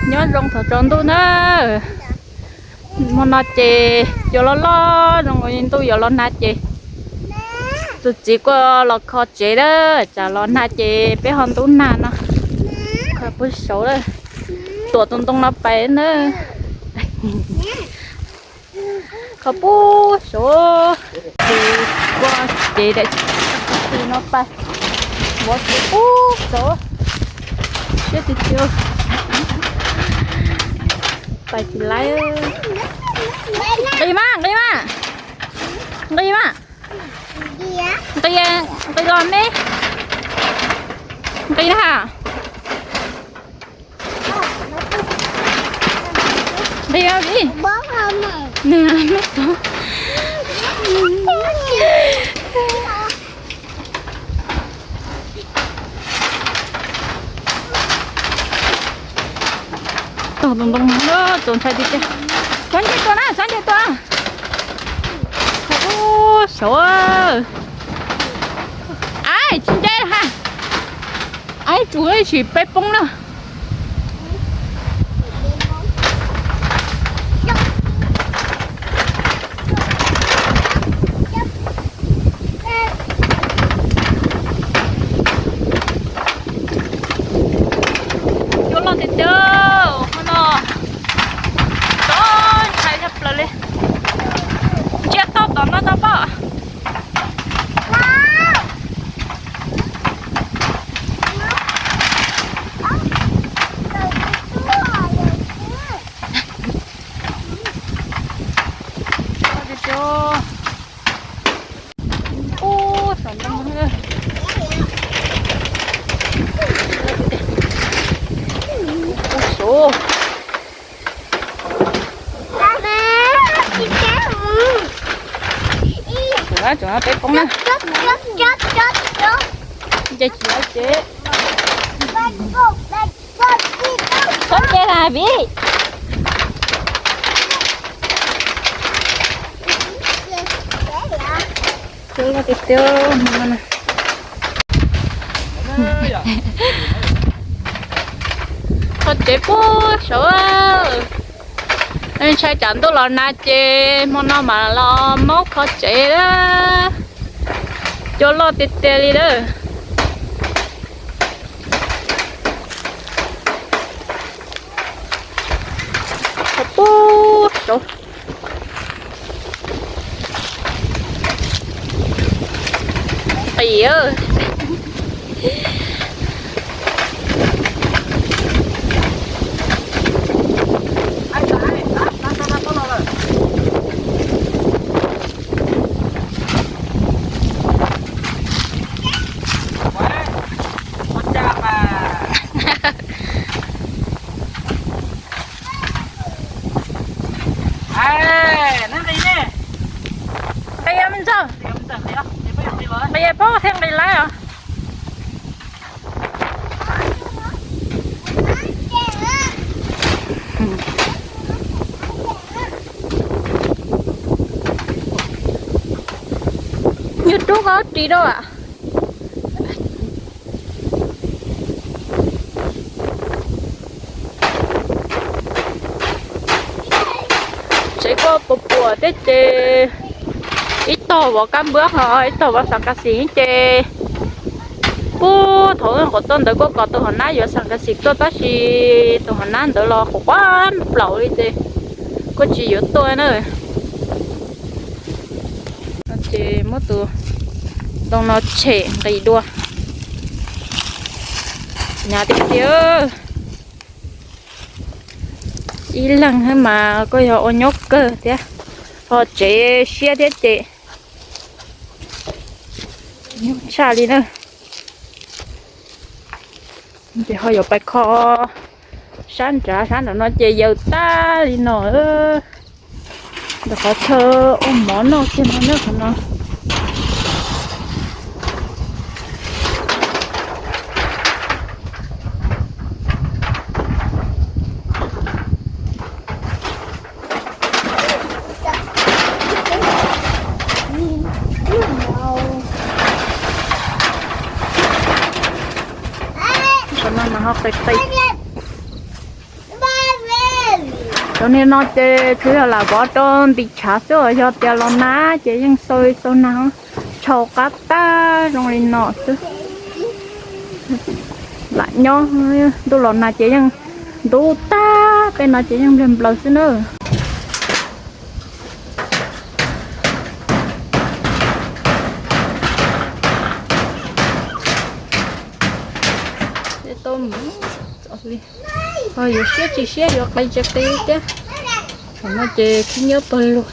Nyob zoo thaum tsaus ntuj na. Hmo no ces yuav loj loj zoo li ntuj yuav los nag ces tus txiv kuj los kho tsev lawm, tsam los nag ces peb ho ntub nag no. Kho puag saud lawm, tuam tus ntoo no pais na. Kho puag saud, ces kuj cev daim txiv no pais, vov txiv puag saud, siab tiag tiag. Pais tsis laib. Nqis mas, nqis mas, nqis mas. Nqis, nqis los me. Nqis na. Nqis os vim. Nws me tub. Tog ntoo ntoo no txaus ntshai tiag tiag. Txhob nce tuaj na, txhob nce tuaj. Ub, saud. Aib, tsis nce ha. Aib, tsum ib sim peb poob na. Cua loj tiag tiag hmo no, txaus ntshai tshaj plaws li. Ntsia toj tom no tau pom. Ub, saum no. Ub, saud. Tsuav, tsuav peb poob na. Nce tsis laib ces. Txhob nce las vim. Kho tsev puag saud. Ntshai tsam ntuj los nag ces hmo no mam los maub kho tsev. Cua loj tiag tiag li lawm. Kho puag saud. Qis. Nqis me ntxawg, nqis pab thiaj nqis laib os. Yus rub koj ris rau. Tsev kuj puas puas thiab ces ib tog vov kab npwab ho ib tog vov xam kas xim ces puag thaum ub nqaum tuaj ntawd kuj kom tus hauv nab yuav xam kas xim tuaj tab sis tus hauv nab ntawd los quav quav nplaum li ces kuj tsis yuav tuaj na. Ces muab tus ntoo no tshem nqis dua. Hnyav tiag tiag. Ib leeg mas kuj yog ua nyuaj kawg thiab, ho tsev siab thiab ces nyuaj tshaj li na. Ces ho yuav pais kho sab nrad, sab nrad no ces yawm tag li no. Ntawm qhov chaw ua mov noj kiag no na qhov no. Qhov no mas ho qis qis. Cov niag no ces tsuas yog lam vov rau ntim tshav xwb os, yog tias los nag ces yeej xau li xau nag, tshau qab tag zoo li no xwb. Lam nyob, ntuj los nag ces yeej ntub tag, tej no ces yeej npliag nplaws xwb na. Tau mus, ho yuav siab tsis siab yuav qis tsis qis thiab. Thaum no ces khib nyiab pawg lug.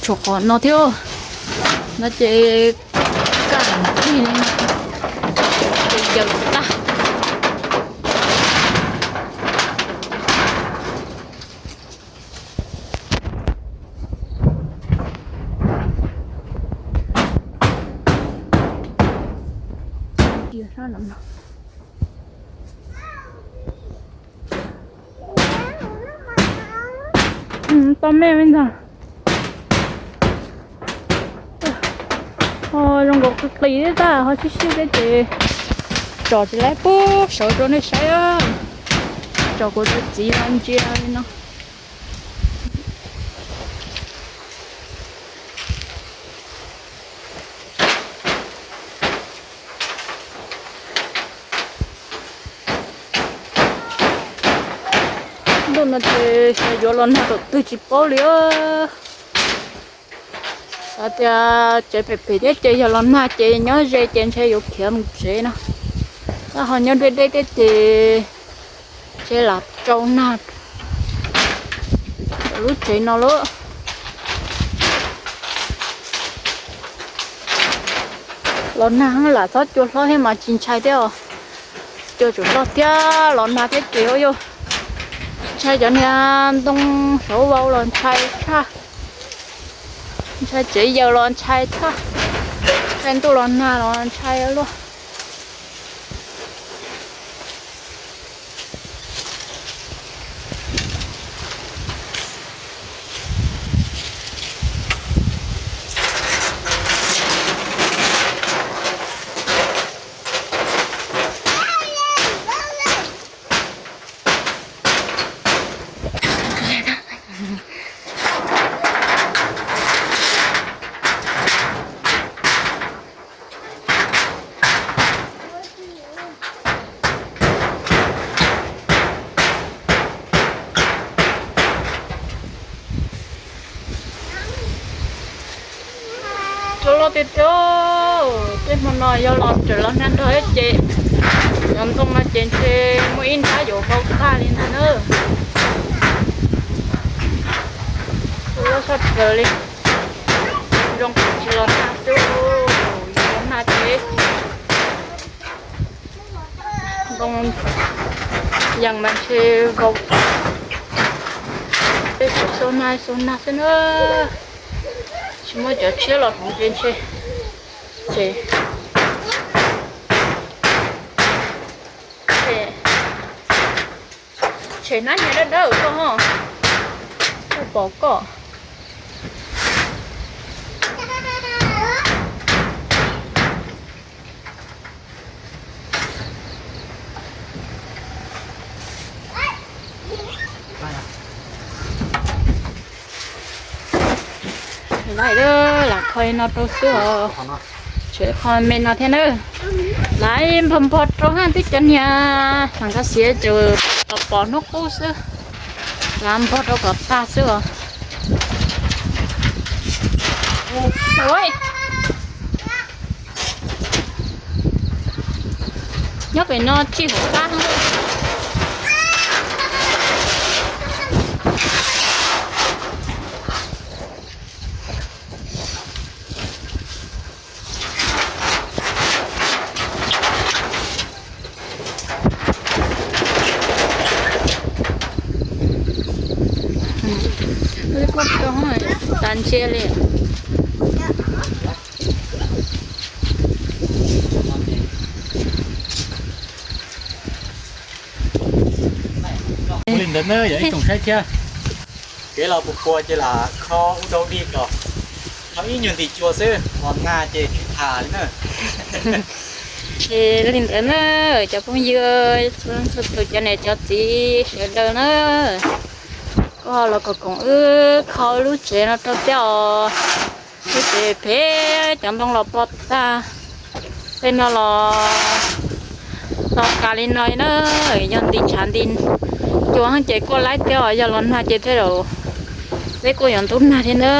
Tshuav qhov no thiab, no ces kaj tig li no, ces yaws tag. Tau me me ntag. Ho zoo nkaus qis qis thiab tag, ho sib sib thiab ces tso tsis laib pub sawv rau nej saib. Tso kuv tus txiv los ntsia li no. Ntuj no ces xyov yuav los nag thaum twg tsis paub li. Xav tias tsev phem phem thiab ces yog los nag ces nyob ze ces ntshe yuav khiav mus tsev no. Tab ho nyob deb deb thiab ces ntshe lam tsau nag lub tsev no lawm. Los nag lam txhob cua hlob thiab mas tsis ntshai thiab os. Cua tsuas loj thiab los nag thiab ces ua yog ntshai cov niag ntoo saud vau los ntshai tshaj, ntshai tsev yaws los ntshai tshaj, ntshai ntuj los nag los ntshai luaj. Cua loj tiag tiag. Tej hmo no yog los tseem los nag nrog ib ce, cov ntoo no ces ntshe muaj ib nrab yuav vau tag li ntag na. Cua loj saj plaws li. Zoo tsis los nag xwb, yog los nag ces ntoo yees mas ntshe vau tag. Tej xu nag xu nag xwb na. Tsis muaj cov tshiab los hloov ces ntshe ces tshem hnab nyias dawb dawb koj ho, koj pom koj. Lam kho no rau xwb os. Tshem qho me no thiab na. Lam npog npog rau hab twb cov niag xeem koj xiav ces pom pom hnub qub xwb. Lam npog rau kom tag xwb os. Nyob pem no tsis hauv qab. Tas ntsia li. Ua li ntawd na yog ib tsoom saib thiab. Kev los puas puas ces lam kho ub rau dig kom Ho ib nyuag ntim cua xwb, ho nag ces tsis tham li na. Es li ntawd na, cov phooj ywg, txhua tus cov niam cov txiv sawv daws na, koj los koom koom wb kho lub tsev no rau thiab os. Lub tsev phem, cov ntoo los pov tag, tej no los los tas li no na. Yog nti tshav nti cua ces kuj laib thiab os, yog los nag ces tej zaum peb kuj yuav ntub nag thiab na.